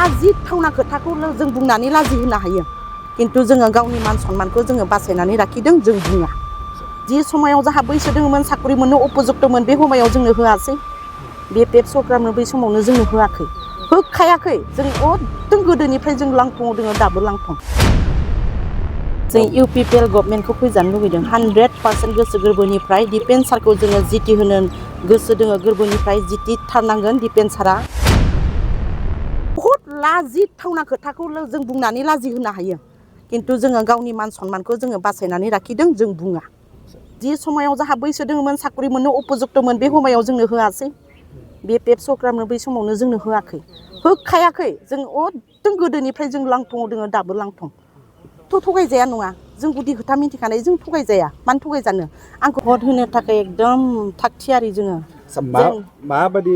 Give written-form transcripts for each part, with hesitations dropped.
लाजिथावना खोथाखौ जों बुंनानै लाजि होनो हायो किन्तु जोङो गावनि मान सन्मानखौ जोङो बासायनानै लाखिदों जों बुङा जि समायाव जाहा बैसो दोङोमोन साकरि मोननो उपजुक्तमोन बे समायाव जोंनो होआसै बे पेप सरकारनो बै समावनो जोंनो होआखै होखायाखै जों एकदम गोदोनिफ्राय जों लांथंआव दोङो दाबो लांथं जों इउपिपिएल गभर्नमेन्टखौ फैजानो लुबैदों 100% गोसो गोरबोनिफ्राय डिफेन्सारखौ जोङो जिति होनो गोसो दोङो गोरबोनिफ्राय जितिथारनांगोन डिफेन्सारा बहुद लाजिथावना खोथाखौ जों बुंनानै लाजि होनो हायो किन्तु जोङो गावनि मान सन्मानखौ जोङो बासायनानै लाखिदों जों बुङा जि समायाव जाहा बैसो दोङोमोन साकरि मोननो उपजुक्तमोन बे समायाव जोंनो होआसै बे पेप सरकारनो बै समावनो जोंनो होआखै होखायाखै जों एकदम गोदोनिफ्राय जों लांथंआव दोङो दाबो लांथं थगायजाया नङा जों गुदि खोथा मिथिखानाय जों थगायजाया मानो थगायजानो आंखौ भट होनो थाखाय एकदम थागथियारि जोङो माबायदि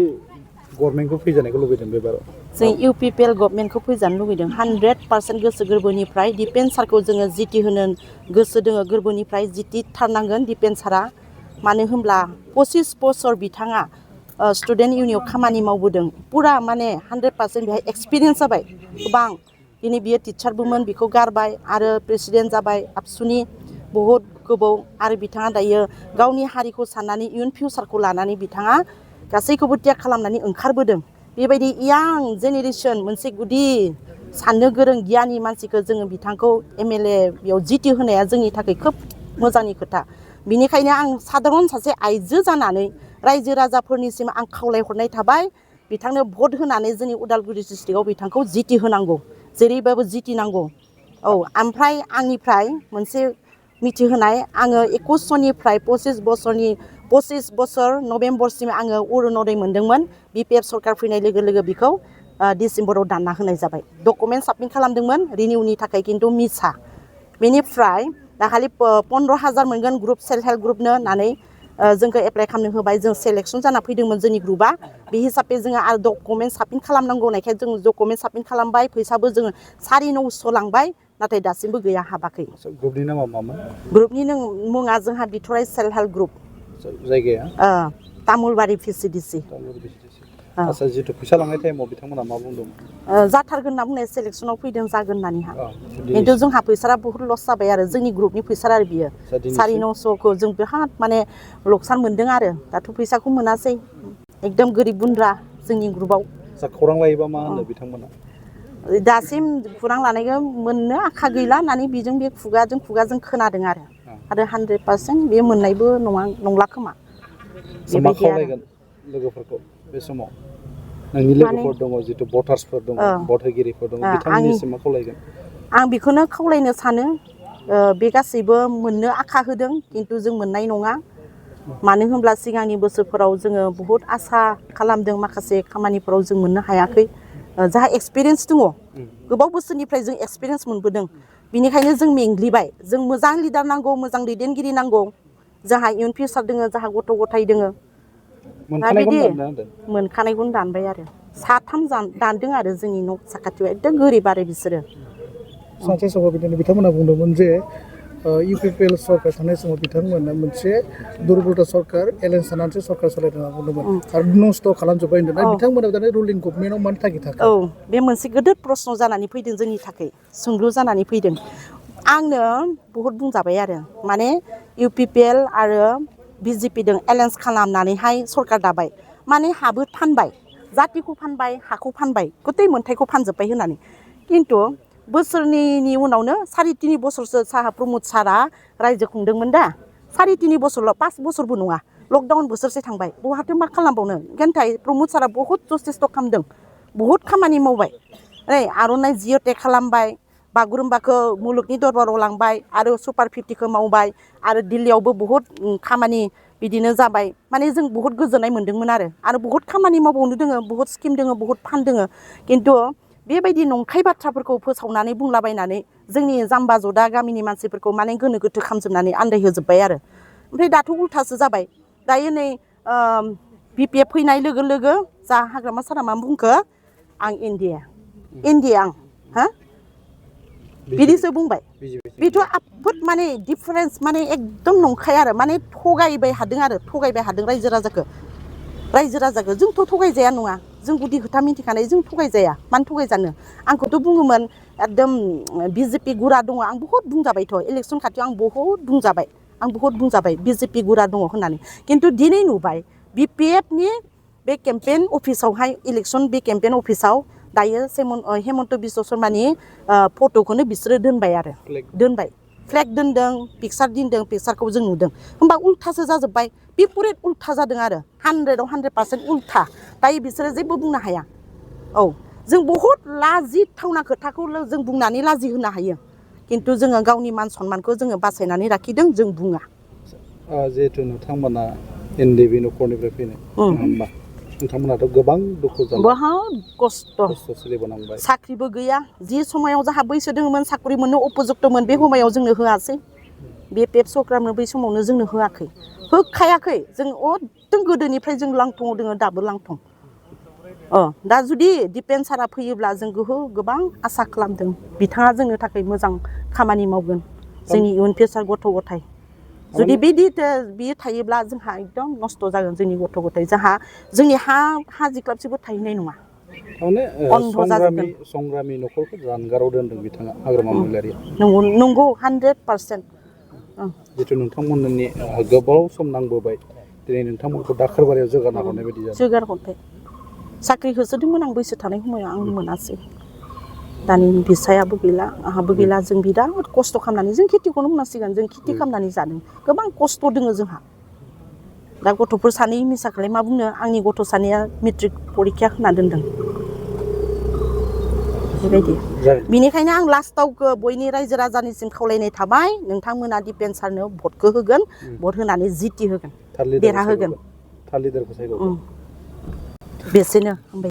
गभर्नमेन्टखौ फैजानायखौ लुबैदों बेबाराव जों इउपिपिएल गभर्नमेन्टखौ फैजानो लुबैदों 100% गोसो गोरबोनिफ्राय डिफेन्सारखौ जोङो जिति होनो गोसो दोङो गोरबोनिफ्राय जितिथारनांगोन डिफेन्सारा मानो होनब्ला 25 बोसोर बिथाङा स्टुडेन्ट इउनियन खामानि मावबोदों पुरा माने 100% बेहाय एक्सपिरियेन्स जाबाय गोबां दिनै बियो टिचारबोमोन बिखौ गारबाय आरो प्रेसिडेन्ट जाबाय आबसुनि बहुद गोबाव आरो बिथाङा दायो गावनि हारिखौ साननानै इयुन फिउचारखौ लानानै बिथाङा गासैखौबो त्याग खालामनानै ओंखारबोदों बेबायदि यां जेनेरेसन मोनसे गुदि साननो गोरों गियानि मानसिखौ जोङो बिथांखौ एमएलए बेयाव जिति होनाया जोंनि थाखाय खोब मोजांनि खोथा बिनिखायनो आं साधारन सासे आइजो जानानै रायजो राजाफोरनिसिम आं खावलायहरनाय थाबाय बिथांनो भट होनानै जोंनि उदालगुरि डिस्ट्रिक्टआव बिथांखौ जिति होनांगौ जेरैबाबो जिति नांगौ औ ओमफ्राय आंनिफ्राय मोनसे मिथिहोनाय आङो 21निफ्राय 25 बोसोर नभेम्बरसिम आङो अरुनदय मोनदोंमोन बि पेप सरकार फैनाय लोगो लोगो बिखौ डिसेम्बराव दानना होनाय जाबाय डकुमेन्ट साबमिट खालामदोंमोन रिनिउनि थाखाय किन्तु मिसा बेनिफ्राय दाखालि 15,000 मोनगोन ग्रुप सेल्फ हेल्प ग्रुपनो होननानै जोंखौ एप्लाइ खालामनो होबाय जों सेलेक्सन जाना फैदोंमोन जोंनि ग्रुपआ बे हिसाबै जोङो आरो डकुमेन्ट साबमिट खालामनांगौ होननायखाय जों डकुमेन्ट साबमिट खालामबाय फैसाबो जोङो 950 लांबाय नाथाय दासिमबो गैया हाबाखै ग्रुपनि नामा मामोन ग्रुपनि मुङा जोंहा बिथराइ सेल्फ हेल्प ग्रुप जायगाया तामुलबारि भिसिडिसि आচ্ছা जितु फैसा लांनाय टाइमाव बिथांमोना मा बुंदोंमोन जाथारगोन होनना बुंनाय सेलेक्सनाव फैदों जागोन होननानैहा खिन्थु जोंहा फैसारा बहुत लस जाबाय आरो जोंनि ग्रुपनि फैसा आरो बियो 950खौ जों बिराद माने लकसान मोनदों आरो दाथ' फैसाखौ मोनासै एकदम गोरिब गुन्द्रा जोंनि ग्रुपआव खौरां लायोबा मा होनो बिथांमोना दासिम खौरां लानायखौ मोननो आखा गैला होननानै बेजों बे खुगाजों खोनादों आरो 100% बे मोननायबो नंला खोमा बेबायदि आरो लोगोफोरखौ बे समाव नोंनि लोगोफोर दङ जितु भटार्सफोर दङ भट होगिरिफोर दङ बिथांमोननिसिम मा खावलायगोन आं बेखौनो खावलायनो सानो बे गासैबो मोननो आखा होदों किन्तु जों मोननाय नङा मानो होनब्ला सिगांनि बोसोरफोराव जोङो बहुत आसा खालामदों माखासे खामानिफोराव जों मोननो हायाखै जाहा एक्सपिरियेन्स दङ गोबाव बोसोरनिफ्राय जों एक्सपिरियेन्स मोनबोदों बिनिखायनो जों मेंग्लिबाय जों मोजां लिडार नांगौ मोजां दैदेनगिरि नांगौ जाहा इयुन फिउचार दोङो जाहा गथ' गथाय दोङो दा बिदि मोनखानायखौनो दानबाय आरो 3 दानदों आरो जोंनि न' साखाथियाव एकदम गोरिब आरो बिसोरो सानसे समाव बिदिनो बिथांमोना बुंदोंमोन जे इउपिपिएल सरकार थानाय समाव बिथांमोना मोनसे दुर्बलता सरकार एलेन्स सानानैसो सरकार सालायदों होनना बुंदोंमोन आरो नस्थ' खालामजोब्बाय होनदों बिथांमोना दानि रुलिं गभर्नमेन्टआव मानि थाखाय थाखो औ बे मोनसे गिदिर प्रश्न जानानै फैदों जोंनि थाखाय सोंलु जानानै फैदों आंनो बहुद बुंजाबाय आरो माने इउपिपिएल आरो बिजेपिजों एलेन्स खालामनानैहाय सरकार दाबाय माने हाबो फानबाय जातिखौ फानबाय हाखौ फानबाय गथै मोनथायखौ फानजोब्बाय होननानै किन्तु बोसोरनैनि उनावनो 3.5 बोसोरसो साहा प्रमद सारा रायजो खुंदोंमोन दा 3.5 बोसोरल' 5 बोसोरबो नङा लकडाउन बोसोरसे थांबाय बहाथो मा खालामबावनो ओंखायनो प्रमद सारा बहुत जस्टिस खालामदों बहुत खामानि मावबाय आर'नाइ जिअ'टेक खालामबाय बागुरुम्बाखौ मुलुगनि दरबाराव लांबाय आरो सुपार 50खौ मावबाय आरो दिल्लीयावबो बहुत खामानि बिदिनो जाबाय माने जों बहुत गोजोननाय मोन्दोंमोन आरो बहुत खामानि मावबावनो दोङो बहुत स्किम दोङो बहुत फान्ड दोङो किन्तु बेबायदि नंखाय बाथ्राफोरखौ फोसावनानै बुंलाबायनानै जोंनि जाम्बा जदा गामिनि मानसिफोरखौ माने गोनो गोथो खालामजोबनानै आन्दायहोजोब्बाय आरो ओमफ्राय दाथ' उल्थासो जाबाय दायो नै बिपिएफ फैनाय लोगो लोगो जा हाग्रामा सारा मा बुंखो आं इन्डिया आं हा बिदिसो बुंबाय बेथ' आफोद माने डिफारेन्स माने एकदम नंखाय आरो माने थगायबाय हादों रायजो राजाखौ जोंथ' थगायजाया नङा जों गुदि खोथा मिथिखानाय जों थगायजाया मानो थगायजानो आंखौथ' बुङोमोन एकदम बिजेपि गुरा दङ आं बहुद बुंजाबायथ' इलेक्सन खाथियाव आं बहुद बुंजाबाय बिजेपि गुरा दङ होननानै खिन्थु दिनै नुबाय बिपिएफनि बे केम्पेइन अफिसावहाय इलेक्सन बे केम्पेइन अफिसाव दायो हेमन्त बिश्व शर्मानि फट'खौनो बिसोरो दोनबाय आरो दोनबाय फ्लेग दोनदों पिकचार दोनदों पिकचारखौ जों नुदों होमबा उल्थासो जाजोब्बाय बिपरित उल्था जादों आरो 100आव 100% उल्था दायो बिसोरो जेबो बुंनो हाया औ जों बहुद लाजिथावना खोथाखौ जों बुंनानै लाजि होनो हायो खिन्थु जोङो गावनि मान सन्मानखौ जोङो बासायनानै लाखिदों जों बुङा जिहेतु नोंथांमोना एनडिएफबि न'खरनिफ्राय फैनाय होमबा नोंथांमोनाथ' गोबां दुखु जाबाय बहुद खस्थ' सोलिबोनांबाय साख्रिबो गैया जि समायाव जोंहा बैसो दङमोन साख्रि मोननो उपजुक्तमोन बे समायाव जोंनो होआसै बे पेप सरखारनो बै समावनो जोंनो होआखै होखायाखै जों एकदम गोदोनिफ्राय जों लांथंआव दोङो दाबो लांथं दा जुदि दिपेन सारा फैयोब्ला जों गोबां आसा खालामदों बिथाङा जोंनो थाखाय मोजां खामानि मावगोन जोंनि इयुन फिउचार गथ' गथाय जुदि बिदि बियो थायोब्ला जोंहा एकदम नस्थ' जागोन जोंनि गथ' गथाय जोंनि हा जिख्लाबसेबो थाहैनाय नङा संग्रामि न'खरखौ जानगाराव दोनदों बिथाङा हाग्रामा महिलारिया नंगौ 100% जिथु नोंथांमोननि गोबाव सम नांबोबाय दिनै नोंथांमोनखौ दाखोरबारियाव जोगारना हरनाय बायदि जादों जोगारहरबाय साख्रि होसोदोंमोन आं बैसो थानाय समायाव आं मोनासै दानि बिसायाबो गैला आंहाबो गैला जों बिराद खस्थ' खालामनानै जों खेथिखौनो बुंनांसिगोन जों खेथि खालामनानै जादों गोबां खस्थ' दोङो जोंहा दा गथ'फोर सानै मिसाखौलाय मा बुंनो आंनि गथ' सानैया मेट्रिक परिखा होना दोनदों बेबायदि बिनिखायनो आं लास्टाव बयनि रायजो राजानिसिम खावलायनाय थाबाय नोंथांमोना दिपेन सारनो भटखौ होगोन भट होनानै जिति होगोन देरहाहोगोन बेसेनो